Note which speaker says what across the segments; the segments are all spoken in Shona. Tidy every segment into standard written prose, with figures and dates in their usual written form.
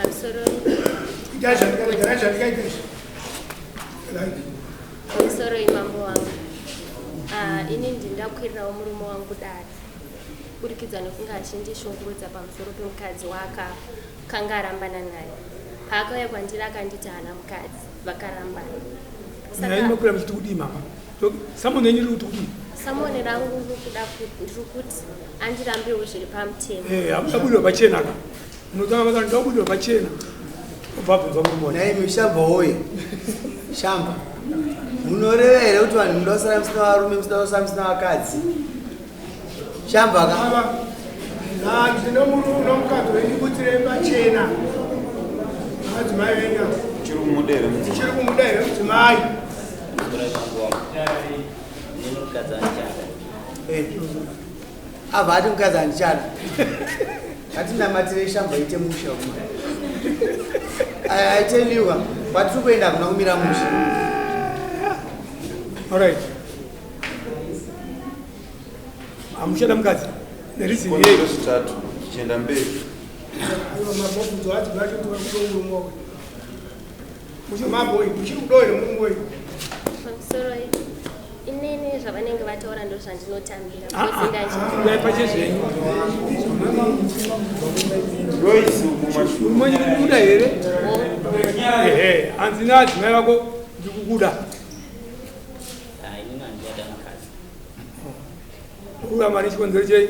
Speaker 1: Pamusoro
Speaker 2: Itai zvandikaita, itai zvandikaita izvi. Right.
Speaker 1: Pamusoro imambo wangu. Ah, ini ndindakwirirawo murume wangu dare kuburikidza nekunge achindishungurudza pamusoro pemukadzi waakakanga arambana naye. Paakauya kwandiri akanditi haana mukadzi, vakarambana.
Speaker 2: Nyaya inokwira muchiti kudii mama? Samoni yenyu iri kuti kudii?
Speaker 1: Samoni rangu rikuda ndiri kuti andirambewo zviri pamutemo.
Speaker 2: Eh, hamuchabudirwa pachena ka. Unotanga vakati ndabudirwa pachena. Obva abvunzwa murume wake.
Speaker 3: Nhai mishamba woye. Shamba. Munoreva here kuti vanhu munoda kusara musina varume musina kusara musina vakadzi? Shamba ka.
Speaker 2: Baba, hanzi nomurume nomukadzi wenyu budirei pachena. Madzimai venyu.
Speaker 4: Chiri kumuda here mudzimai?
Speaker 2: Chiri kumuda here mudzimai?
Speaker 3: Eh. Abva ati mukadzi handichada. Ngatinamatire shamba ite musha umu. I tell you, kwatiri kuenda hakuna kumira musha.
Speaker 2: All right. Hamuchada mukadzi. Nereason yei?
Speaker 4: Chikonzero chitatu chichienda mberi.
Speaker 2: Aiwa mabvunzo acho vacho kuti vari kuda murume wavo. Muchimaboi, muchiri kuda here murume wenyu?
Speaker 1: Pamusoro inini zvavanenge vataura ndozvandinotambira.
Speaker 2: Ah, ah, pachezvenyu.
Speaker 4: Royce kumashure.
Speaker 2: Murume wenyu ndikukuda here? Ehe, hanzi naadzimai vako ndikukuda.
Speaker 5: Inini handiyada mukadzi.
Speaker 2: Uya mari chikonzero chei?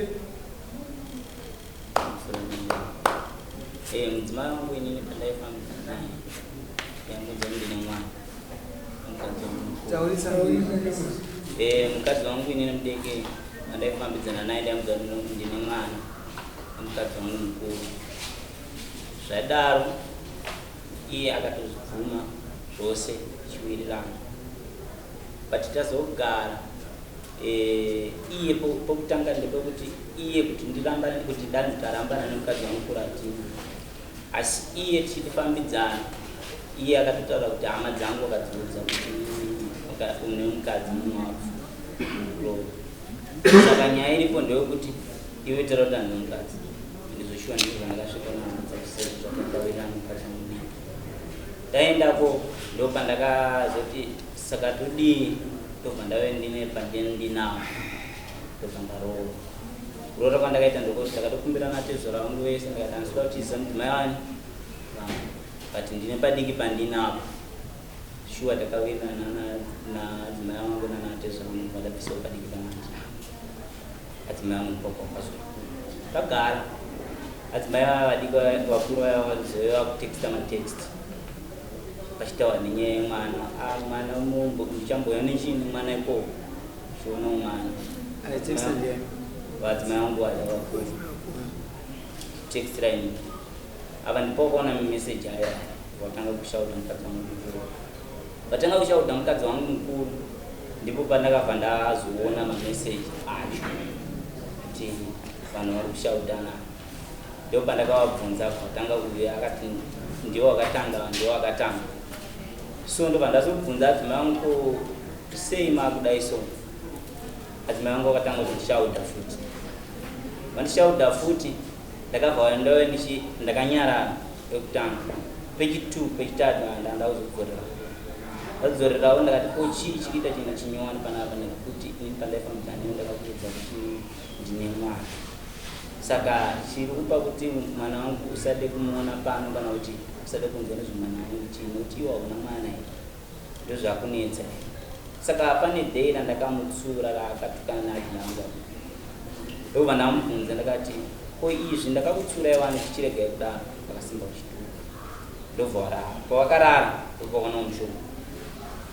Speaker 5: Eh, mudzimai wangu inini pandaifamba naye ndaimudza ndine mwana mukadzi wangu mukuru.
Speaker 3: Taurisa.
Speaker 5: Eh, mukadzi wangu inini mudiki pandaifambidzana naye ndaimudza ndine mwana mukadzi wangu mukuru. Zvadaro iye akatozvibvuma zvose tichiwirirana but tazogara eh, iye pokutanga ndepekuti iye kuti ndirambane kuti ndanzi tarambana nemukadzi wangu kuratini asi iye tichifambidzana iye akatotaura kuti hama dzangu akadziudza kuti une mukadzi mumwe wako saka nyaya iripo ndeyekuti iwe taura kuti handina mukadzi ndizvoshuwa ndizvo zvandakasvika naanza kusei zvakatawirirana mukadzi wangu mudiki ndaendako ndopandakazoti saka todii ndobva ndave ndine pandindinawo ndobva ndaroora kuroora kwandakaita ndokuti ndakatokumbirana tezvara vangu vese ndikati handisida kutiza mudzimai wani vangu but ndine padiki pandinapo shuwa takawirirana nadzimai vangu nanatezvara vangu ndobva ndabvisawo padiki pandandinapo adzimai vangu ndipo pakazo tagara adzimai vaya vadiki vakuru vaya vazove vakutexta matext vachitaura nenyaya yemwana ah, mwana ndichambouya nechini mwana ikoko chionawo mwana vadzimai vangu vaya vakuru textira ini apa ndipo wakaona meseji aya watanga kushauta mukadzi wangu mukuru vatanga kushauta mukadzi wangu mukuru ndipo pandakabva ndazoona mameseji acho kuti vanhu vari kushautana ndipo pandakavabvunza vatanga uyu akati ndiwo wakatanga ndiwo wakatanga so ndobva ndazobvunza adzimai vangu ko sei makudai so adzimai vangu vakatanga kundishauta futi vandishauta futi ndakabva ndave ndichi ndakanyarara pekutanga pechi2 pechitatu ndanda kuzodzorera ndadzorerawo ndakati ko chii chikuita chinhu chinyowani panapa nekuti ini pandaifambidza neni ndakakuudza kuti ndine mwana saka chiri kupa kuti mwana wangu usade kumuona pano kana kuti usade kunzwa nezvemwana wangu chii nekuti iwe hauna mwana here ndozvakunetsa here saka pane day randakamutsura raakatukana naadinangu ndobva ndamubvunza ndakati ko izvi ndakakutsurai wani chichiregai kudaro vakasimba uchituka ndobva warara pawakarara ndobva wakanwa mushonga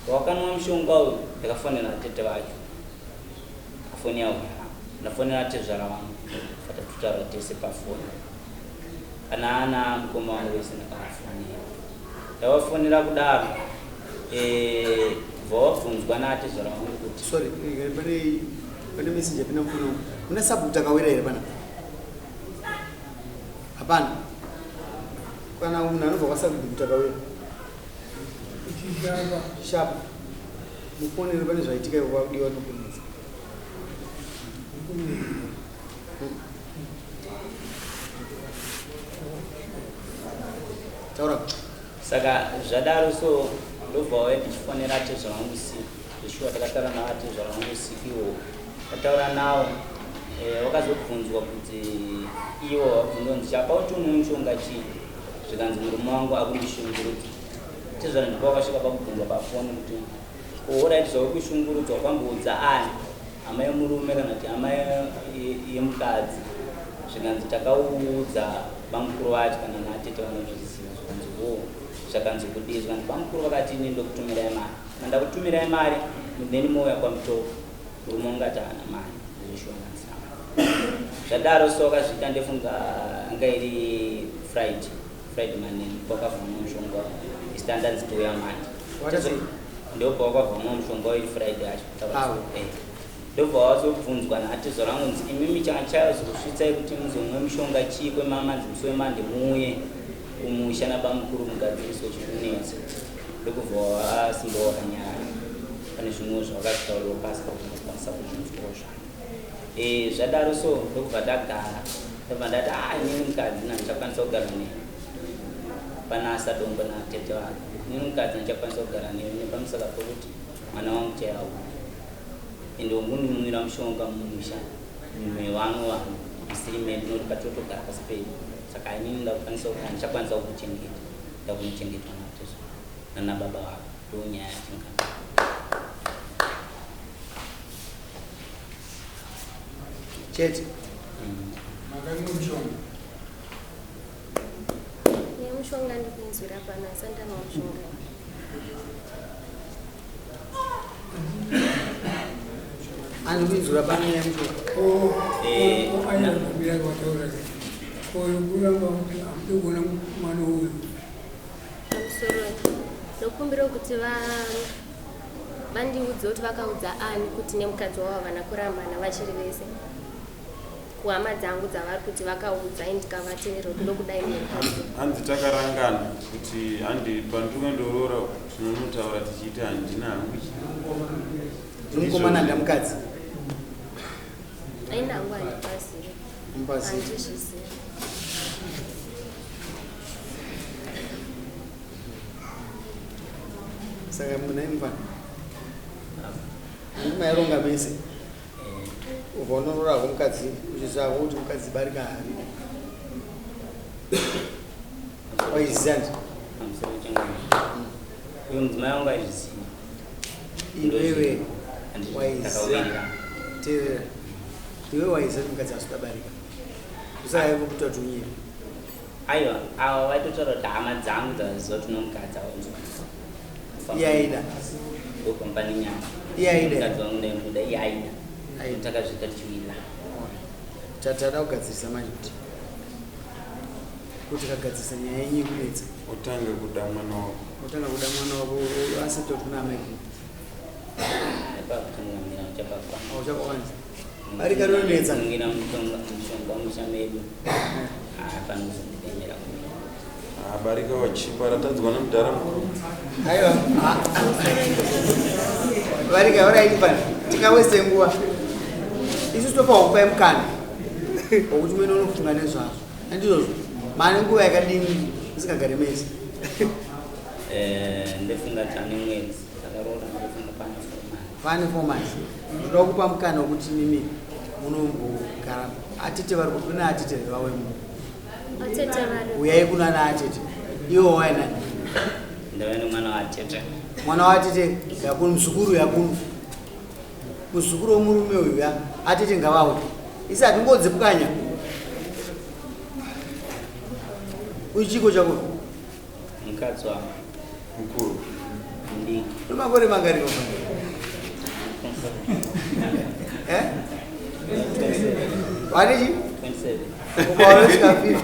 Speaker 5: pawakanwa mushonga uyu ndakafonera tete vacho foni yavo ndafonera tezvara vangu vatatotaura tese pafoni kana ana mukoma wangu wese ndakavafonera ndavafonera kudaro eh, bva wabvunzwa naatezvara vangu kuti
Speaker 3: sorry eh, pane pane message yapinda mufoni wangu muna sabhuku takawira here pana hapana kana munhu anobva kwasabhuku takawira sharp mufonere pane zvaitika ivo vakudiwa nokunetsa Taura.
Speaker 5: Saka zvadaro so ndobva wauya tichifonera atezvara vangu usiku. Zveshuwa takataura navo atezvara vangu usiku iwowo. Tataura nawo eh, wakazobvunzwa kuti iwo wabvunzwa kunzi chapa kuti unwe mushonga chii zvikanzi murume wangu akundishungurudza. Tezvara ndipo wakasvika pakubvunzwa pafoni kuti Horaiti zvauri kushungurudzwa wakamboudza ani hama yemurume kana kuti hama yemukadzi zvikanzi takauudza bamukuru vacho kana natete vanozviziva zvikanzi hoo zvakanzi kudii zvikanzi bamukuru vakati ini ndokutumirai mari kana ndakutumirai mari then mouya kwamutoko murume wangu ati haana mari zveshuwa ndandisina mari zvadaro so akazviita ndefunga anga iri friday Friday manheru kwakavhunwa mushonga istandanzi touya manje ndobva wakavhunwa mushonga wairi Friday yacho eh. ndobva wazobvunzwa naatezvara vangu nzi imimi chachazosvitsai kuti muzomwe mushonga chii kwemamanzi musi wemande muuye kumusha nabamukuru mugadziriswe chikunetsa ndokubva wasimba wakanyara pane zvimwewo zvawakazvitauriwa pasi pakuakwanisa kubvunzwawo zvake Eh, zvadaro so ndokubva tagara ndobva ndati ah inini mukadzi nandichakwanisa kugara newe pana asadombo natete vake inini mukadzi nandichakwanisa kugara newe nepamusaka pokuti mwana wangu chaiwo ende wongundimwira mushonga mumusha mevamwe vanhu musiri medu nokuti patotogara pasi pedu saka inini ndakukwanisa handichakwanisa kukuchengeta ndakunochengeta natezvo nanababa vako ndonyaya yacho
Speaker 3: chete
Speaker 2: makamwa mushonga
Speaker 1: Nemushonga ndikuinzwira pano asi ndanwa mushonga.
Speaker 3: Andikuinzwira pano nyaya yemushonga.
Speaker 5: Eh,
Speaker 2: kuramba mwana uyu.
Speaker 1: Pamusoro ndokumbira kuti va vandiudze kuti vakaudza ani kuti nemukadzi wavo havana kurambana vachiri vese kuhama dzangu dzavari kuti vakaudza ini ndikavatendera kuti ndokudai nemukadzi.
Speaker 4: Hanzi takarangana kuti handi pandiri ndoroora tinonotaura tichiita handina hangu chi.
Speaker 3: Ndinomukomana handina mukadzi.
Speaker 1: Aina hangu handipazivi.
Speaker 3: Mupazivi.
Speaker 1: Handizvizivi.
Speaker 3: Saka munai mufana handiti maironga mese ubva unoroorako mukadzi uchiziva kuti mukadzi barika haridi waiziva ndi
Speaker 5: Pamusoro changu. Uyo mudzimai wangu aizviziva.
Speaker 3: Iwewe waiziva
Speaker 5: Takawirirana.
Speaker 3: Teerera iwe waiziva kuti mukadzi asikuda barika usaiva kuti watunyira.
Speaker 5: Aiwa, ava vaitotaura kuti hama dzangu dzaziva kuti unomukadzi aunzwa.
Speaker 3: Iye aida.
Speaker 5: Ndopamba nenyaya.
Speaker 3: Iye aida.
Speaker 5: Mukadzi wangu ndaimuda, iye aida.
Speaker 3: Aida.
Speaker 5: Takazviita tichiwirirana.
Speaker 3: Tatada kugadzirisa manje kuti kuti kagadzirisa nyaya yenyu ikunetsa.
Speaker 4: Utange kuda mwana wako.
Speaker 3: Utanga kuda mwana wako asati kuti kuna amai.
Speaker 5: Ipapo tinonamira uchapakwa.
Speaker 3: Auchakwanisa. Barika rinonetsa.
Speaker 5: Kungira mushonga mushonga musha medu. Ah, panozondidemera kumira.
Speaker 4: Ah, barika wachipa ratadzwa nemudhara mukuru.
Speaker 3: Aiwa. Barika orai pana. Tikawese nguva. Isu topa kupa mukana. Wokuti mwene unofunga nezvazvo. Handizvozvo. Mane nguva yakadini musingagare mese.
Speaker 5: Eh, ndofunga tane mwedzi takaroora ndofunga pane 4 months.
Speaker 3: Pane 4 months. Ndoda kupa mukana wekuti mimi munombogara atete vari kupi kuna atete vawemo.
Speaker 1: Atete vari.
Speaker 3: Uyai kuna ana atete. Iwo waina.
Speaker 5: Ndave nemwana waatete.
Speaker 3: Mwana waatete yakunu muzukuru yakunu. Muzukuru wemurume uyu ya atete ngavauye. Isi hatingodzi pukanya. Uyu chiko chako?
Speaker 5: Mukadzi wangu.
Speaker 4: Mukuru.
Speaker 5: Mudiki.
Speaker 3: Une makore mangani baba? Eh? Vane chi?
Speaker 5: 27.
Speaker 3: Ukaona svika 50.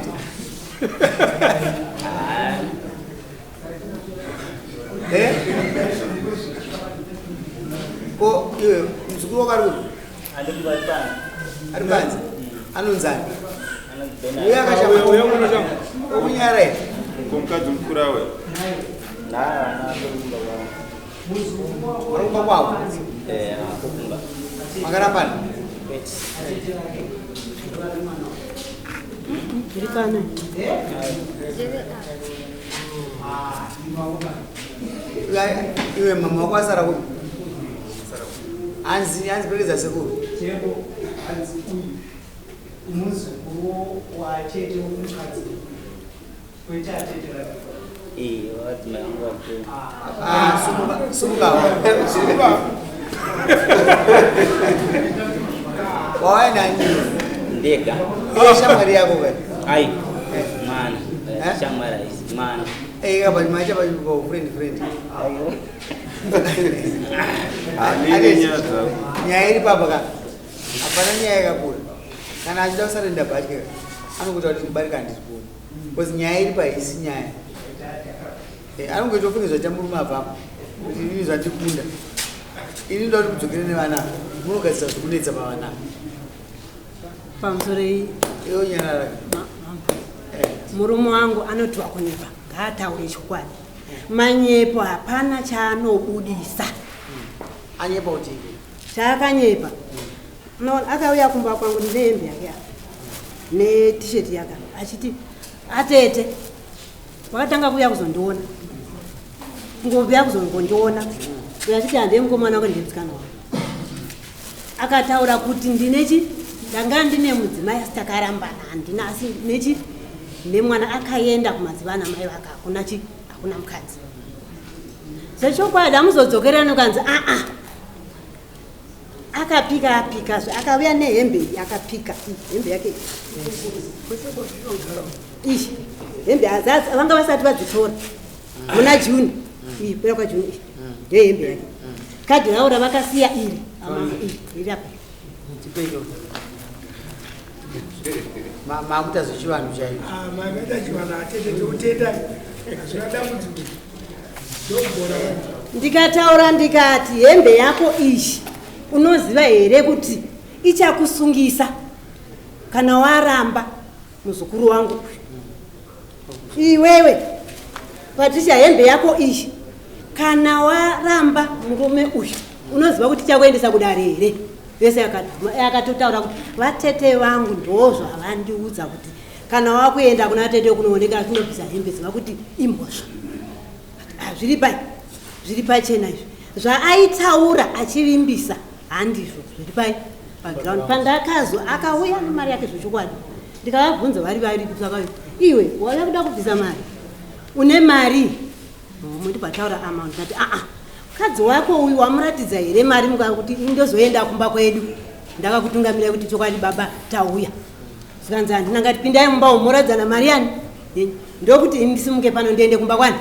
Speaker 5: Ah.
Speaker 3: Eh? Ko iwe muzukuru wako ari kupi?
Speaker 5: Ari kubanze.
Speaker 3: Ari kubanze? Anonzani?
Speaker 5: Anonzi Bernard.
Speaker 3: Uya akashama.
Speaker 2: Uya unoshama.
Speaker 3: Okunyara here?
Speaker 4: Ko mukadzi mukuru awe?
Speaker 5: Naa, ana kumba kwavo.
Speaker 3: Vari kumba kwavo?
Speaker 5: Eh, ako kumba.
Speaker 3: Makarambana?
Speaker 5: Kwete.
Speaker 6: Ndiri pano.
Speaker 1: Ndiri apa.
Speaker 3: Iwe mama wako asara kupi? Hanzi hanzi perekedza sekuru.
Speaker 6: Yebo, hanzi uyu muzukuru wachete womukadzi kwete atete vake.
Speaker 5: Eh, vadzimai vangu vakuru.
Speaker 3: Ah, sumuka sumuka. Wauya nani?
Speaker 5: Ndega.
Speaker 3: Iye shamwari yako kai.
Speaker 5: Ai, mwana.
Speaker 3: Eh?
Speaker 5: Shamwari haisi mwana.
Speaker 3: Eh, kaba maita pa friend friend.
Speaker 4: Hanini nyaya dzako.
Speaker 3: Nyaya iri papa ka. Hapana nyaya yakakura. Kana achida kusarenda bhatya anongoita kuti barika handizviboni. Because nyaya iri pa isi nyaya. Eh, anongoita ufunge zvaita murume apapo. Kuti ini zvandikunda. Ini ndoda kuti mudzokere nevana. Munogadzisa zvekunetsa pavana.
Speaker 7: Pamusoro iyi.
Speaker 3: Iwe nyarara. Eh.
Speaker 7: Murume wangu anoti wakunyepa, ngaataure chokwadi. Manyepo hapana chaanobudisa.
Speaker 3: Anyepa kuti
Speaker 7: Chaakanyepa. Unoona akauya kumba kwangu nehembe yake apa netisheti yake achiti atete wakatanga kuuya kuzondiona ngouya kuzongondiona uyo achiti handei mukomana wako ndiye musikana wangu. Akataura kuti ndinechi ndanga ndine mudzimai asi takarambana handina asi nechi nemwana akaenda kumadziva ana mai vake hakuna chi hakuna mukadzi. Zvechokwadi amuzodzokerani ukanzi aa akapika apikazve akauya nehembe iyi akapika iyi hembe yake iyi iyi hembe vanga vasati vadzitora muna June iyi kuya kwaJune iyi ndiyo hembe yake. Kadhi ravo ravakasiya iri amama iri riri apa.
Speaker 3: Chipecho. Makuita zvechivanhu chaizvo.
Speaker 2: Ah, makaita chivanhu atete totenda hazvina dambudziko ndogona.
Speaker 7: Ndikataura ndikati hembe yako iyi unoziva here kuti ichakusungisa kana waramba muzukuru wangu uyu? Iwewe Patricia, hembe yako iyi kana waramba murume uyu unoziva kuti ichakuendesa kudare here? Vese akatotaura kuti vatete vangu ndo zvavandiudza kuti kana wakuenda kuna tete kunooneka kunobvisa hembe ziva kuti imhosva. Ah, zviri pai zviri pachena izvi zvaaitaura achivimbisa handizvo zviri pai paground. Pandakazo akauya nemari yake zvechokwadi ndikavabvunza vari vari saka iwe wauya kuda kubvisa mari une mari ndibva amount ndati aa mukadzi wako uyu wamuratidza here mari mukakuti ndozoenda kumba kwedu ndakakutungamira kuti chokwadi baba tauya zvikanzi handina ngati pindai mumba umu moratidzana mari yani yenyu ndokuti ini ndisimuke pano ndiende kumba kwani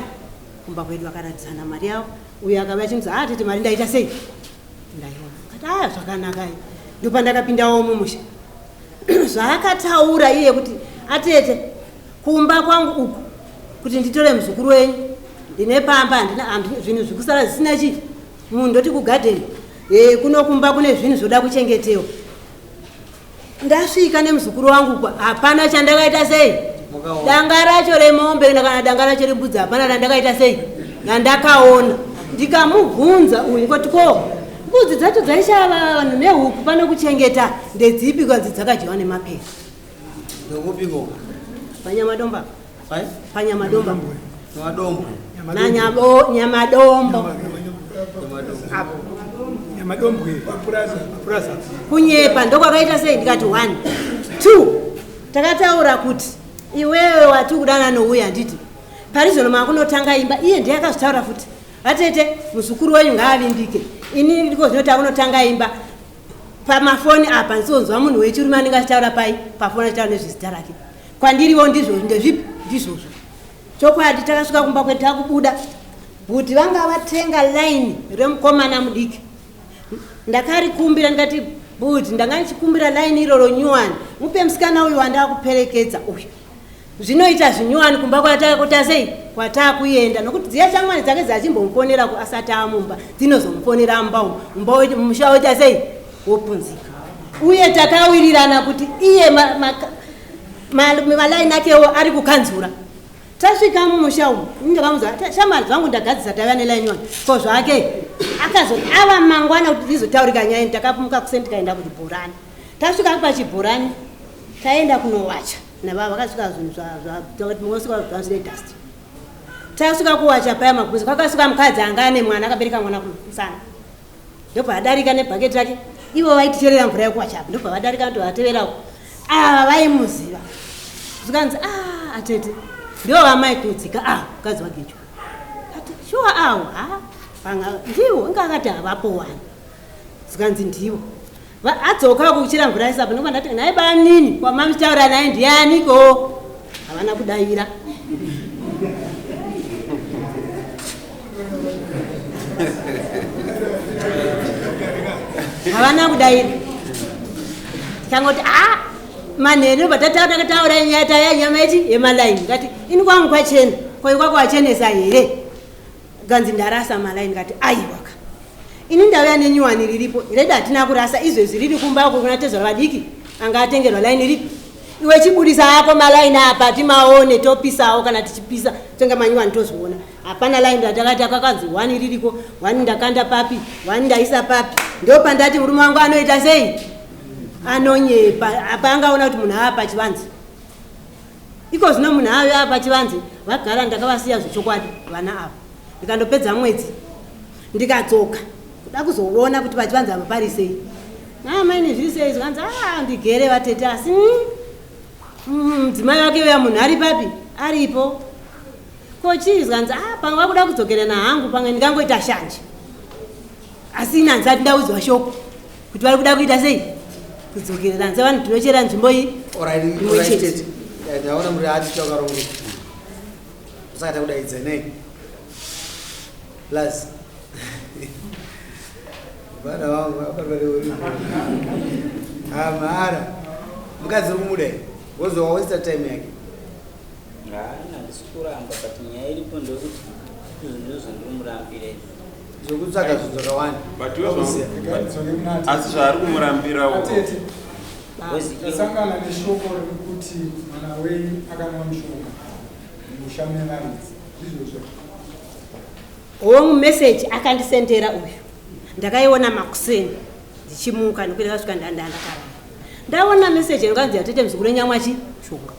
Speaker 7: kumba kwedu. Vakaratidzana mari yavo uyo akauya achinzi a tete mari ndaita sei ndaiona kati aya zvakanaka i ndopandakapindawo mumusha zvaakataura iye kuti atete kumba kwangu uku kuti nditore muzukuru wenyu ndine pamba handina zvinhu zvikusara zvisina chii munhu ndoti kugadheni kuno kumba kune zvinhu zvoda kuchengetewa ndasvika nemuzukuru wangu kwa hapana chandakaita sei
Speaker 3: Mukaona.
Speaker 7: Danga racho remombe kana danga racho rembudzi hapana randakaita sei randakaona. Ndikamubvunza uyu ngoti ko mbudzi dzacho dzaishava vanhu nehuku pano kuchengeta ndedzipi kwanzi dzakadyiwa nemapere.
Speaker 3: Ndokupiko?
Speaker 7: Panyamadomba.
Speaker 3: Pai?
Speaker 7: Panyamadomba.
Speaker 3: Nemadombo.
Speaker 7: Nanyabo Nyamadombo.
Speaker 3: Nemadombo.
Speaker 2: Nyamadombwe papuraza papuraza.
Speaker 7: Kunyepa ndokwakaita sei ndikati one two takataura kuti iwewe wati kudana nouyu handiti parizvino makunotanga imba iye ndiye akazvitaura futi vatete muzukuru wenyu ngaavimbike ini ndiko zvino takunotanga imba pamafoni apa ndisonzwa munhu wechirume anenge achitaura pai pafoni achitaura nezvezita rake kwandiriwo ndizvozvo ndezvipi ndizvozvo chokwadi takasvika kumba kwedu takubuda bhuti vanga vatenga laini remukomana mudiki. Ndakarikumbira ndikati bhuti ndanga ndichikumbira laini iroro nyuwani mupe musikana uyu wandakuperekedza uyu zvinoita zvinyuwani kumba kwatakuta sei kwatakuenda nokuti dziya shamwari dzake dzachimbomufonera asati amumba dzinozomufonera mumba umu mumba musha woita sei wopunzika uye takawirirana kuti iye malaini akewo ari kukanzura. Tasvika mumusha umu ndakamuza shamwari dzangu ndagadzisa taiva nelaini wani ko zvake akazoti ava mangwana kuti ndizotaurika nyaya ndakamuka kuseni tikaenda kuchibhorani. Tasvika pachibhorani taenda kunowacha navava vakasvika zvinhu zvasvika zvine dust. Tasvika kuwacha paya maguzi kwakasvika mukadzi anga ane mwana akabereka mwana kumusana. Ndobva adarika nebhaketi rake. Ivo vaiticherera mvura yekuwacha apa. Ndobva vadarika ndovatevera uko. Ava vaimuziva. Zvikanzi ah atete. Ndivo vamai kudzika ah mukadzi waGejo. Ati shuwa awo ha panga ndiwo inga akati havapo wani. Zvikanzi ndivo. Adzoka kuchera mvura yesapo ndobva ndati nhai bamnini kwamamuchitaura naye ndianiko? Havana kudaira. Havana kudaira. Tikangoti a manheru patatataura nyaya taya nyama yechi yemalaini ndikati ini kwangu kwachena ko ikwako wachenesa here? Ganzi ndarasa malaini ndikati aiwaka. Ini ndauya nenyuwani riripo redi hatina kurasa izvezvi riri kumba uko kuna tezvara vadiki anga atengerwa laini ripi iwe chibudisa ako malaini apa timaone topisawo kana tichipisa tonga manyuwani tozviona hapana laini ratakati akakanzi one ririko one ndakanda papi one ndaisa papi ndopandati murume wangu anoita sei anonyepa apa angaona kuti munhu ava pachivanze iko zvino munhu ave ava pachivanze vagara ndakavasiya zvechokwadi vana ava ndikandopedza mwedzi ndikadzoka kuda kuzoona kuti pachivanze apa pari sei amaini zviri sei zvikanzi a ndigere vatete asi mudzimai wake uya munhu ari papi aripo ko chii zvikanzi a pamwe vakuda kudzokerana hangu pamwe ndingangoita shanje asi ini handisati ndaudzwa shoko kuti vari kuda kuita sei kudzokererana sevanhu tinochera nzvimbo iyi imwe chete
Speaker 3: ndaona muri ati chakarongeka saka takudaidza nei plus vana vangu amara mukadzi uri kumuda here wozowa waste time yake.
Speaker 5: Haana handisi kuramba but nyaya iripo ndeyekuti izvo ndizvo zvandiri kumurambira izvi.
Speaker 3: Zvekutsvaga zvinhu zvakawanda.
Speaker 4: But iwe asi zvaari kumurambira
Speaker 6: Atete. Tasangana neshoko rekuti mwana wenyu akanwa mushonga mumusha mevaridzi. Ndizvozvo.
Speaker 7: Hongu message akandisendera uyu ndakaiona makuseni ndichimuka nekuti ndakasvika ndandakarara ndaona message yakanzi yatete muzukuru wenyamwa chi shonga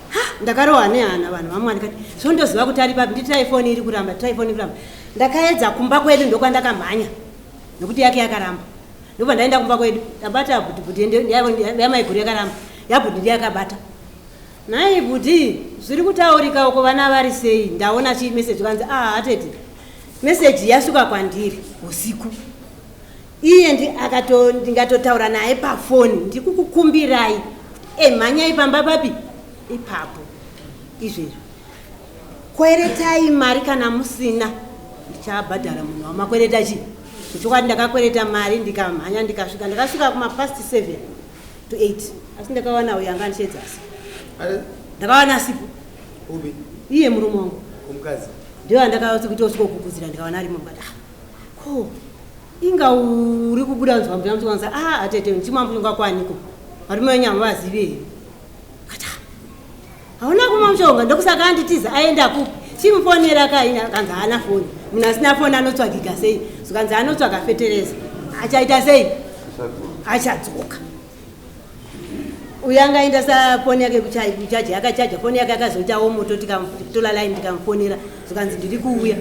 Speaker 7: ha ndakarohwa nehana vanhu vamwari kati zvondoziva kuti ari papi nditirai foni iri kuramba tirai foni iri kuramba ndakaedza kumba kwedu ndokwandakamhanya nekuti yake yakaramba ndobva ndaenda kumba kwedu ndabata bhuti bhuti yamaiguru yakaramba yabhuti ndiye yakabata Nhai bhudhi zviri kutaurika uko vana vari sei ndaona chi message kanzi ah atete message yasvika kwandiri usiku iye ndi akato ndingatotaura naye pafoni ndikukukumbirai e mhanyai pamba papi ipapo izvezvi kweretai mari kana musina ndichabhadhara munhu wamakwereta chi chokwadi ndakakwereta mari ndikamhanya ndikasvika ndakasvika kumapast 7 to 8 asi ndakawana uyo anga andishedza asi ndakawana asipo
Speaker 3: Upi?
Speaker 7: Iye murume wangu.
Speaker 3: Kumukadzi.
Speaker 7: Ndiyo andakaona kuti osvika kukudzira ndikawana arimo mukati. Ah. Ko inga uri kubuda nzwa mbuya mutsanza ah atete ndichimwa mbuya kwaniko. Varume venyu havazivi here? Kati ah. Hauna kumwa mushonga ndokusaka anditiza aenda kupi? Chimufonera kaina akanzi haana foni. Munhu asina foni anotsvagika sei? Zvikanzi anotsvaga fetereza. Achaita sei? Achadzoka. Uyu anga aenda sa foni yake kuchaja akachaja foni yake akazoitawo moto tikamutola line tikamufonera zvikanzi ndiri kuuya.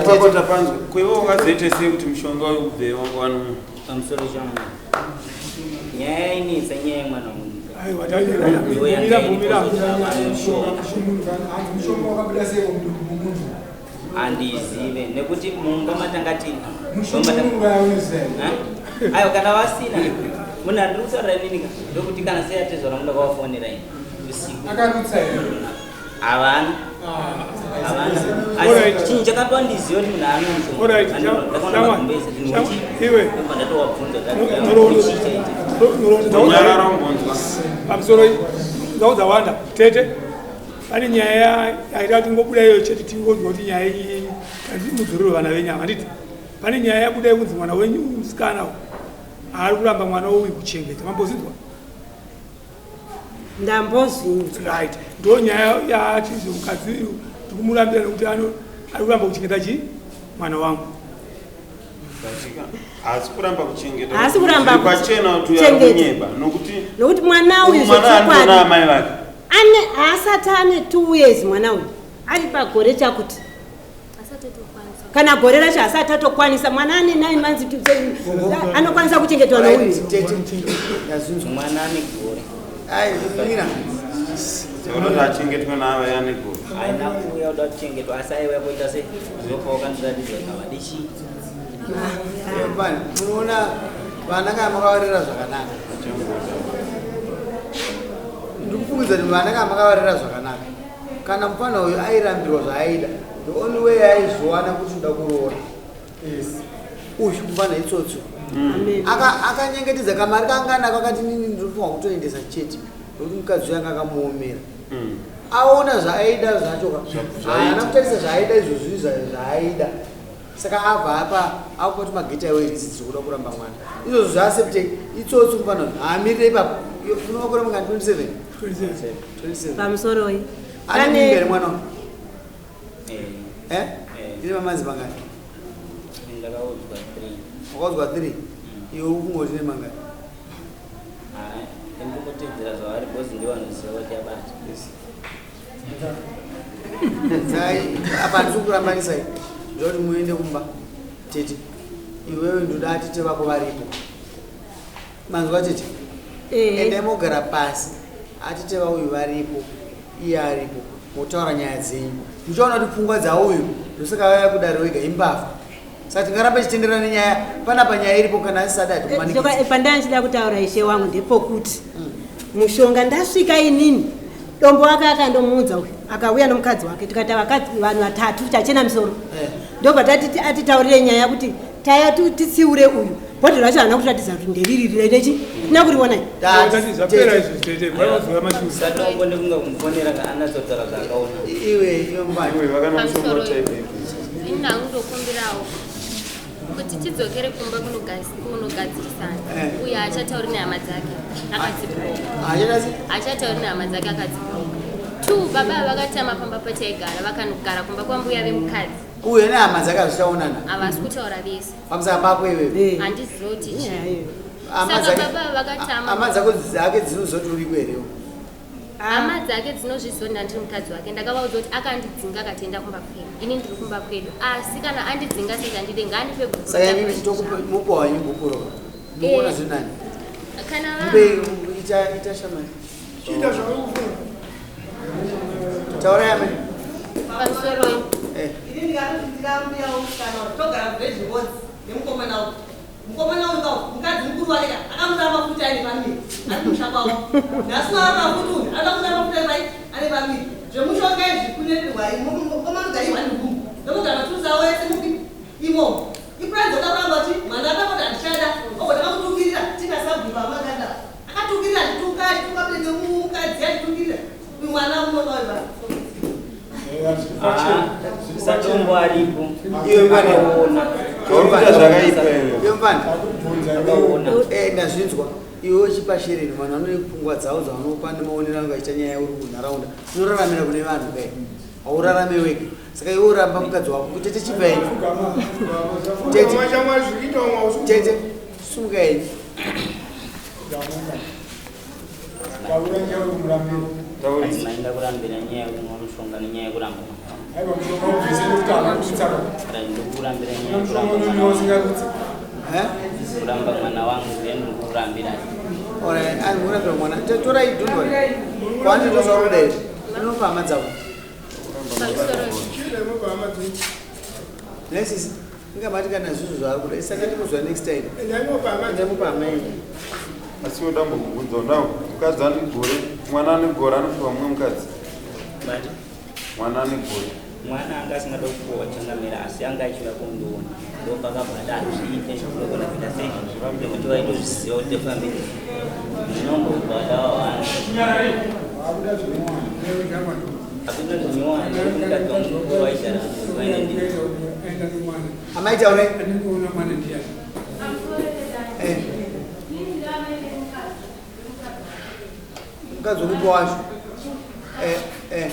Speaker 4: Ipapo tapanzwa. Ko iwe wakazoita sei kuti mushonga uyu ubve wanga wanomwa?
Speaker 5: Pamusoro changu. Nyaya yainetsa nyaya yemwana wangu.
Speaker 2: Aiwa, bvumira, bvumira.
Speaker 6: Mushonga wakabuda sei mudumbu memunhu?
Speaker 5: Handizive nekuti mumba matanga tiri.
Speaker 6: Mushonga unouraya unoziva here?
Speaker 5: Aiwa kana vasina munhu andiri kutaurira inini ka ndokuti kana sei atezvara muda kwavafonera ini usiku.
Speaker 6: Akarutsa here?
Speaker 5: Havana. Havana.
Speaker 2: Alright.
Speaker 5: Asi chinhu chakapa ndizive kuti munhu
Speaker 2: Alright,
Speaker 5: anomushonga.
Speaker 2: Shamwa, Shamwa, iwe.
Speaker 5: Ndatowabvunza
Speaker 4: Nyarara umbonzwa.
Speaker 2: Pamusoro ndau dzawanda tete pane nyaya yaita kuti ngobuda iyo chete tingonzwa kuti nyaya iyi mudzorero vana venyu ava handiti pane nyaya yabuda yekunzi mwana wenyu musikana uyu ari kuramba mwana uyu kuchengeta mambozvinzwa
Speaker 7: Ndambozvinzwa.
Speaker 2: Right ndo nyaya yati mukadzi uyu ndikumurambira nekuti ano ari kuramba kuchengeta chi mwana wangu.
Speaker 4: Haasi kuramba kuchengeta.
Speaker 7: Haasi kuramba
Speaker 4: Zviri pachena kuti uyu ari
Speaker 7: kuchengeta.
Speaker 4: kunyeba nokuti
Speaker 7: Nokuti mwana uyu
Speaker 4: mwana
Speaker 7: zvechokwadi
Speaker 4: anotona amai vake.
Speaker 7: ane haasati ane 2 years mwana uyu. Ari pagore chakuti kana gore racho asati atokwanisa mwana ane 9 months anokwanisa kuchengetwa nouyu.
Speaker 5: Mwana ane gore.
Speaker 3: Ai, mina.
Speaker 4: Unoti achengetwe naava ane gore.
Speaker 5: Haina kuuya kuda kuchengetwa asi aiuya kuita sei? Ndopawakandiratidza kuti havadi chii.
Speaker 3: Mfana, munoona vana kana makavarera zvakanaka. Ndikufungidza kuti vana kana makavarera zvakanaka. Kana mufana uyu airambirwa zvaaida, the only way aizowana kuti uda kuroora. Uyu mufana itsotsi. Akanyengetedza kamari kanga anako akati nini ndinofanirwa kutoendesa chete nekuti mukadzi uyu anga akamuomera. Aona zvaaida zvacho ka. Haana kutarisa zvaaida izvozvi zvaaida. Saka abva apa akupa kuti mageti aiwe risiti zvekuda kuramba mwana. Izvozvo zvaasepte itsotsi mufana uyu. Haamirire ipapo. Uno makore mangani? 27? 27.
Speaker 7: Pamusoroi.
Speaker 3: Ane mimba here mwana uyu? Eh? Ine mamanzi mangani?
Speaker 5: Ndakaudzwa 3.
Speaker 3: Wakaudzwa 3? Iwe ukungoti ine mangani?
Speaker 5: Haa, ndikutedzera zvavari because ndivo vanoziva kuti yabata.
Speaker 3: Sai, apa handisi kurambanisai. Ndoda kuti muende kumba tete. Iwewe ndoda atete vako varipo. Manzwa tete? Endai mogara pasi. Atete vauyu varipo, iye aripo. Motaura nyaya dzenyu. Muchaona kuti pfungwa dzauyu ndosaka vaya kudare wega imbavha. Saka tingaramba tichitenderana nenyaya panapa nyaya iripo kana asisada hatimumanikidzi.
Speaker 7: Pandanga ndichida kutaura ishe wangu ndepokuti mushonga ndasvika inini dombo wake akandomuudza uyu akauya nomukadzi wake tikati vakadzi vanhu vatatu chachena misoro ndobva tati atitaurire nyaya kuti taya titsiure uyu bhodho racho haana kutiratidza kuti nderiri rechi tina kuriona
Speaker 2: Zvapera izvi tete vaivazoya mashure.
Speaker 5: Satombo nekunga kumufonera ka anatsotaura zvaakaona.
Speaker 3: Iwe iwe mbani.
Speaker 4: Iwe vakanomushonga
Speaker 1: Pamusoro.
Speaker 4: type ipi.
Speaker 1: Ini hangu ndokumbirawo kuti tidzokere kumba kunogadzirisana. Uyo haachatauri nehama dzake akadzibloka. Haachatauri nehama dzake akadzibloka. Two, baba vakatama pamba pataigara vakanogara kumba kwambuya vemukadzi.
Speaker 3: Uyo nehama dzake hazvichaonana.
Speaker 1: Havasi kutaura vese.
Speaker 3: Pamusaka pako iwewe.
Speaker 1: Handizivi kuti chii.
Speaker 3: Hama
Speaker 1: Saka
Speaker 3: dzake
Speaker 1: baba vakatama.
Speaker 3: hama dzako dzake dzinozoti uriko here?
Speaker 1: Hama dzake dzinozvizonda ndiri mukadzi wake. Ndakavaudza kuti akandidzinga akatienda kumba kwedu. Ini ndiri kumba kwedu. Asi kana andidzinga sezvandide ngaandipe gupuro.
Speaker 3: Saka imimi tokupa wanyu gupuro. Munoona zvinani?
Speaker 1: Kana va
Speaker 3: Mbe ita ita shamani.
Speaker 2: Chiita zvauri
Speaker 3: Taura yame.
Speaker 1: Pamusoro.
Speaker 3: Eh.
Speaker 8: Ini ndikatoti ndikambuya kana togara village roads nemukomana uyu. Mukomana uyu ka mukadzi mukuru wake ka akamuramba futi aine pamiri ari kumusha kwavo. Nhasi waramba futi uyu anoda kuramba futi ari ane pamiri. Zvemushonga izvi kunererwa mukomana ugaiwa negumu. Ndomugara maturusi avo ese mupi imomo. Ipurazi oda kuramba kuti mwana akapota handichada obva takamutukirira tinasabhuku amakanda. Akatukirira achituka achituka pene mukadzi achitukirira. Uyu mwana munoona uyu baba.
Speaker 5: Satombo aripo.
Speaker 3: Iwe mfana.
Speaker 5: Akaona.
Speaker 4: Zvauri zvakaipa iwe.
Speaker 3: Iwe mfana.
Speaker 5: Akaona.
Speaker 3: Eh ndazvinzwa. Iwe uchipa shereni vanhu vane pfungwa dzavo dzavanopa nemaonero anenge achiita nyaya uri kunharaunda. Unoraramira kune vanhu kai. Haurarame wega. Saka iwe uramba mukadzi wako. Tete chibva henyu. Tete. Tete sumuka henyu.
Speaker 5: Madzimai ndakurambira nyaya yekumwa mushonga nenyaya yekuramba mwana wangu. Ndikukurambira nyaya yekuramba mwana wangu. Kuramba mwana wangu ndiye ndikukurambira.
Speaker 3: Alright, ani murambira mwana. Torai don't worry. Kwani ndozvauri kuda izvi. Unopa hama dzako.
Speaker 1: Pamusoro.
Speaker 3: Nesisi. Ingamati kana zvizvo zvaari kuda. Isaka ndimuzwa next time. Endai mupa hama yenyu.
Speaker 4: Asi woda mbokubvunza ndawo mukadzi ane gore mwana ane gore anopiwa mumwe mukadzi.
Speaker 5: Mati
Speaker 4: Mwana ane gore.
Speaker 5: mwana anga asingada kupuwa changamira asi anga achiuya kundiona ndopakabva ati hazviite ndogona kuita sei nekuti vaitozviziva kuti family ndinombobva ndawawana hakuna zvinyowani nekuti mukadzi wangu mukuru aigara vaine ndii
Speaker 3: Amai taurai. Eh. Mukadzi wekupa wacho. Eh eh.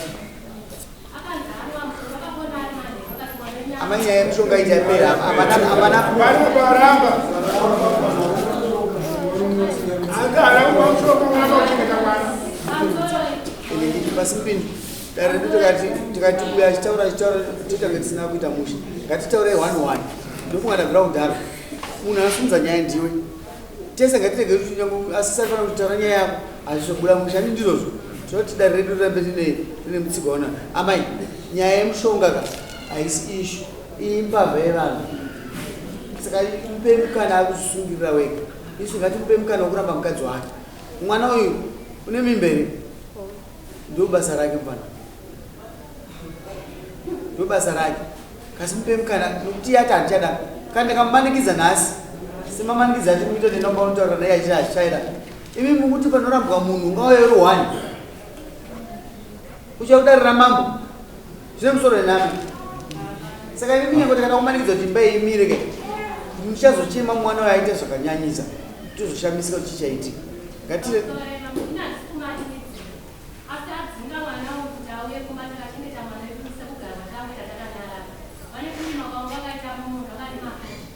Speaker 3: Amai nyaya yemushonga ichapera. Hapana hapana.
Speaker 2: Varamba.
Speaker 3: Ine nditi pasi mupindu. Dare redu tikati tikati uyo achitaura achitaura toita tisina kuita mushe. Ngatitaurei one one. Ndofunga ndabvira kudhara. Munhu anosimudza nyaya ndiwe. Tese ngatirege kuti nyangwe asisafana kutaura nyaya yako hazvizobuda mushe ani ndizvozvo. Tinoti dare redu rirambe rine rine mutsigo waona. Amai, nyaya yemushonga ka haisi issue. Iyi imbavha yevanhu. Saka mupe mukana akuzvisungirira wega. Isu ngatimupe mukana wekuramba mukadzi wake. Mwana uyu une mimba here? Ndo basa rake mfana. Ndo basa rake. Kasi mupe mukana nokuti iye ati handichada. Kana ndikamumanikidza nhasi semamanikidza ati kuita kuti ndamba unotaura naye achiti hazvichaida. Imi mukuti panorambwa munhu ungauya uri one. Uchakudarira mambo. Zvine musoro nenami. Saka imi kunyange takada kumanikidza kuti imba iyi imire ke. Muchazochema mwana uyo aita zvakanyanyisa. Tozoshamisika kuti chichaitika. Ngatire
Speaker 9: Asi adzinga mwana uyu kuti auye kumba tikachengeta mwana wedu sekugara kwatangoita takanyarara. Vane kurima kwavo vakaita mumunda vakarima futi.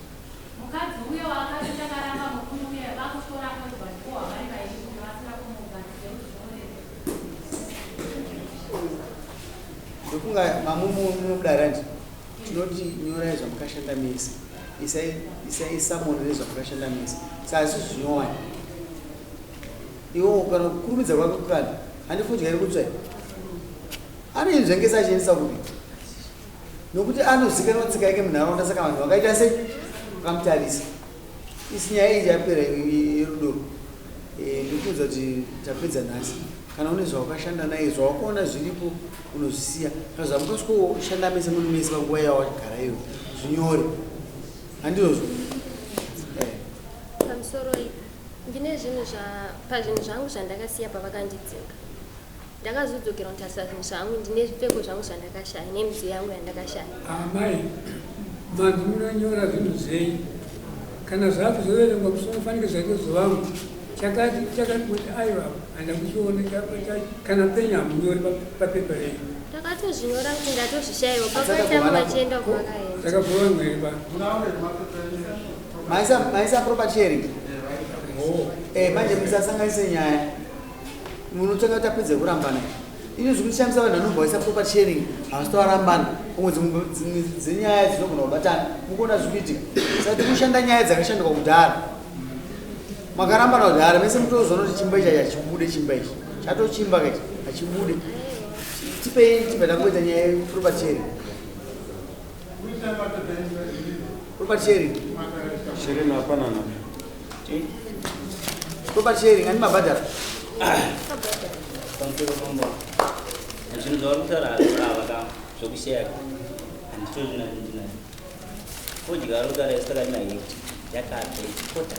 Speaker 9: Mukadzi uye waakati takaramba mukuru uye vakutyora fodya ndipo hwavari vairi kuti vasina kumuudza handizive kuti zvinorevei.
Speaker 3: Ndofunga mamumu munodara ndi tinoti nyorai zvamakashanda mese isai isai samoni rezvamakashanda mese saka izvi zvinyowani iwo kana kukurumidza kwake kukanda handi fodya iri kutsva anoinzvengesa achiendesa kupi nokuti anozikanwa tsika yake munharaunda saka vanhu vakaita sei vakamutarisa isi nyaya iyi yapera yerudo eh, ndikuudza kuti tapedza nhasi kana une zvawakashanda naye zvawakaona zviripo unozvisiya kana zvamukasvikoshanda mese muri mese panguva yawagara iyo zvinyore handizvozvo eh.
Speaker 1: Pamusoro ndine zvinhu zva pazvinhu zvangu zvandakasiya pavakandidzinga ndakazodzokera kutarisa zvinhu zvangu ndine zvipfeko zvangu zvandakashaya nemidziyo yangu yandakashaya.
Speaker 10: Amai manzi munonyora zvinhu zvenyu kana zvakuzoverengwa musi unofanike zvaite zuvangu chakati chakati kuti aiwa handa kuchiona kana penya hamunyori papepa renyu.
Speaker 1: Ndakatozvinyora kuti ndatozvishaiwa pakaita vachienda kwavakaenda.
Speaker 10: Zvakabva here pa?
Speaker 3: Maisa maisa property sharing. Oh. Eh manje musasanganise nyaya. Munotanga tapedza kurambana. Ini zvikushamisa vanhu vanobva vaisa property sharing havasi tovarambana. Umwe dzimwe dzenyaya dzinogona kubatana. Mukuona zvikuitika. Saka tikushanda nyaya dzakashandikwa kudhara. Makarambana kudhara mese mutozoona kuti chimba ichi hachibude chimba ichi. Chatochimba kachi hachibude. Tipei tibva tangoita nyaya yeproperty sharing. Property sharing.
Speaker 4: Sharing hapana na.
Speaker 3: Property sharing ani mabhadhara.
Speaker 5: Pamusoro pambo. Zvinhu zvauri kutaura ava ka zvokusheya handitozvina ndinayo. Fodya vari kutaura isu takati nahekta yakabva ichikota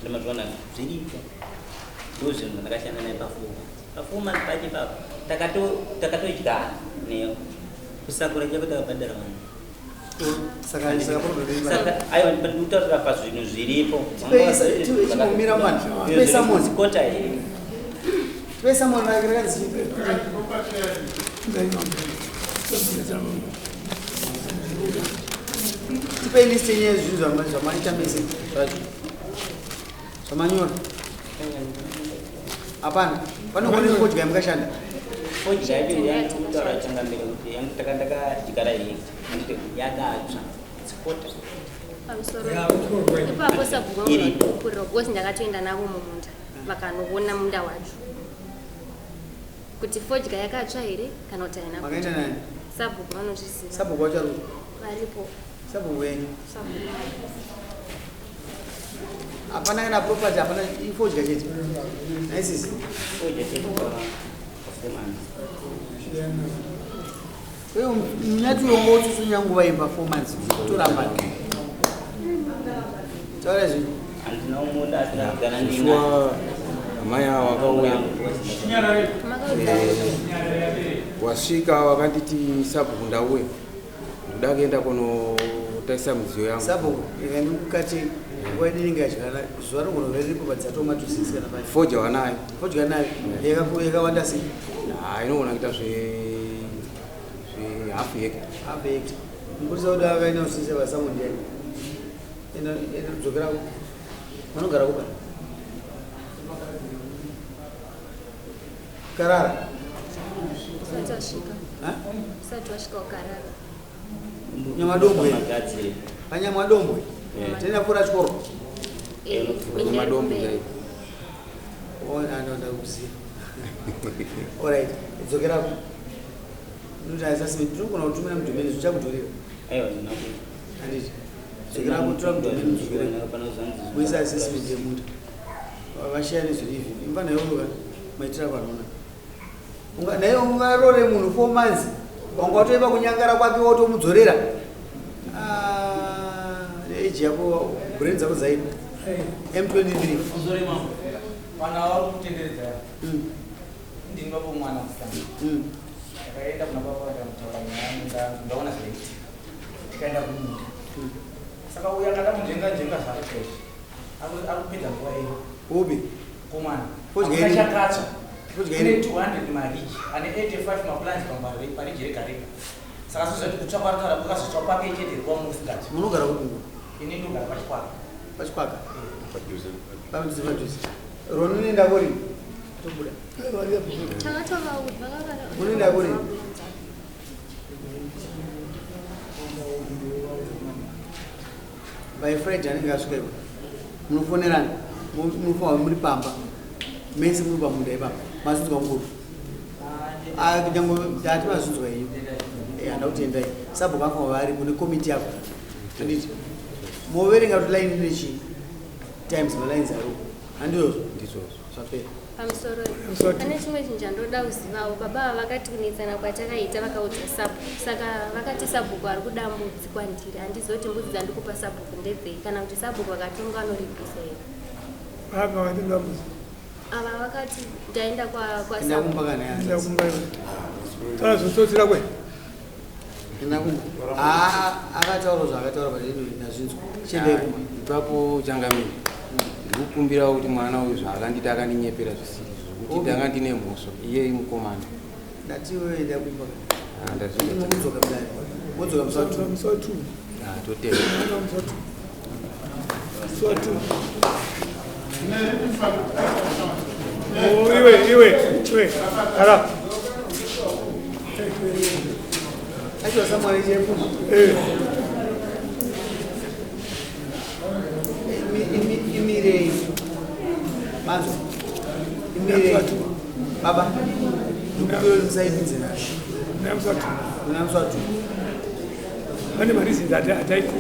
Speaker 5: ndimazviona zviripo ndozvinhu zvandakashanda naye pafuma pafuma pacho ipapo takatodyana neyo kusakura chako takabhadhara vanhu
Speaker 3: Saka saka problem iri
Speaker 5: saka aiwa ndikutaurira pazvinhu zviripo
Speaker 3: Chimbomira mani. Tipei summon.
Speaker 5: kota here
Speaker 3: Tipei summon rake rakanzi chii? Tipei list yenyu yezvinhu zvamaita mese zvacho. Zvamanyora. Hapana. Panogona fodya yamakashanda.
Speaker 5: Fodya yacho yandikutaura changamire kuti yangu takandakadyara hekta handiti yakatsva tsikota.
Speaker 1: Pamusoro ipapo sabhuku vangu vakupurira because ndakatoenda navo mumunda vakanoona munda wacho kuti fodya yakatsva here kana kuti haina
Speaker 3: Makaenda
Speaker 1: kutsva.
Speaker 3: nani?
Speaker 1: Sabhuku vanozviziva.
Speaker 3: Sabhuku wacho ari kupi?
Speaker 1: Varipo.
Speaker 3: Sabhuku wenyu.
Speaker 1: Sabhuku.
Speaker 3: Hapana kana property, hapana ifodya chete. Naisisi.
Speaker 5: Fodya chete performance.
Speaker 3: Wewe munyati wongo utsutsunya nguva yeperformance toramba. Taura zvinhu.
Speaker 5: Handina munda asina kugara ndina.
Speaker 11: Shuwa amai ava vakauya wasvika wakanditi sabhuku ndauya ndoda kuenda kunotarisa midziyo yangu.
Speaker 3: Sabhuku ikandikukati nguva yedu inenge yadyana zuva rinogona kuve riripo but dzatoma to six kana five.
Speaker 11: Fodya wanayo.
Speaker 3: Fodya nayo yakawanda sei?
Speaker 11: Haa inogona kuita zve zve half hectare.
Speaker 3: Half hectare. Mupurisa wedu akaenda kusisa vasamu ndiani? Enda enda kudzokera vanogara kupa. Karara.
Speaker 1: Usati wasvika. Usati wasvika ukarara.
Speaker 3: Nyamadombwe.
Speaker 5: Magadzire.
Speaker 3: Panyamadombwe.
Speaker 5: Eh.
Speaker 3: Tenda pfuura chikoro.
Speaker 1: Eh,
Speaker 11: Nyamadombwe chaipo.
Speaker 3: Ona ndo ndakuziva. Alright, dzokera. Unoita assessment tinogona kutumira mudomeni zvichakudhurira.
Speaker 5: Aiwa zvina kuita.
Speaker 3: Handiti. Dzokera kutora mudomeni dzokera. Kuisa assessment yemunda. Vashiyane zviri hivi. Imba nayo ka maitira kwanona. Unga naye ungarore munhu 4 months. Wanga watoipa kunyangara kwake wotomudzorera. Ah, age yako brain dzako dzaipa. M23.
Speaker 6: Uzore mambo. Vana vari kutenderedza. Ndini baba mwana musikana. Ndakaenda kuna baba vakamutaura nyaya ndaona zvaiitika. Tikaenda kumunda. Saka uyu akada kunjenga njenga zvake chaizvo. Ari kupedza nguva iyo.
Speaker 3: Upi?
Speaker 6: Komana.
Speaker 3: Fodya
Speaker 6: Hakuna
Speaker 3: iri.
Speaker 6: chakatsva.
Speaker 3: Fodya
Speaker 6: Kune
Speaker 3: iri.
Speaker 6: 200 mariji ane 85 maplans pariji rega rega. Saka zozvati kutsva kwari kutaura kwakazotsva kwake chete kwamusikati.
Speaker 3: Munogara kupi?
Speaker 6: Ini ndogara pachikwaka.
Speaker 3: Pachikwaka. Padhuze padhuze. Roni unoenda kuri? Tobuda.
Speaker 1: Takatovaudza.
Speaker 3: Munoenda kuri? By Friday anenge asvika ipo. Munofonerana. Munofanira muri pamba. Mese muri pamunda ipapa. Mazvinzwa mukuru. Ah, kunyangwe ndati mazvinzwa iyo. Eh, handa kuti endai. Sabhuku vangu varipo nekomiti yako. Handiti. Moverenga kuti line ine chii? Times malines aripo. Handizvozvo?
Speaker 11: Ndizvozvo.
Speaker 3: Zvapera.
Speaker 1: Pamusoro pane chimwe chinhu chandoda kuzivawo. Baba ava vakati kunetsana kwatakaita vakaudza sabhuku, saka vakati sabhuku ari kuda mbudzi kwandiri. Handizivi kuti mbudzi dzandikupa sabhuku ndedzei, kana kuti sabhuku vakatonga vanoripisa here.
Speaker 2: Baba vakati mbudzi.
Speaker 1: Ava vakati ndaenda kwa
Speaker 3: Enda kumba
Speaker 1: sabhuku.
Speaker 3: kana
Speaker 2: Enda kumba iwe. Taura zvotsotsera kwe.
Speaker 3: Enda kumba. Ah, akataura zvaakataura but anyway ndazvinzwa. Chiendai kumba.
Speaker 11: Ipapo changamire. Ndikukumbirawo kuti mwana uyu zvaakandiita akandinyepera zvisiri zvokuti
Speaker 3: Upi?
Speaker 11: ndanga ndine mhosva iye mukomana.
Speaker 3: Ndati iwe enda kumba.
Speaker 11: Ah, ndazvinzwa.
Speaker 3: Mudzoka kudai. Mudzoka musi wa 2.
Speaker 2: Musi wa 2.
Speaker 11: Ah, totenda.
Speaker 2: Musi wa 2. Musi wa 2. Oh, iwe iwe iwe. Ala.
Speaker 3: Acho Samuel chepfuma.
Speaker 2: Eh.
Speaker 3: Imirei. Manzwa. Imirei. Baba. Ndikukumbira musaipinze nayo.
Speaker 2: Musi wa 2.
Speaker 3: Muna musi wa 2.
Speaker 2: Pane mareasons ataiti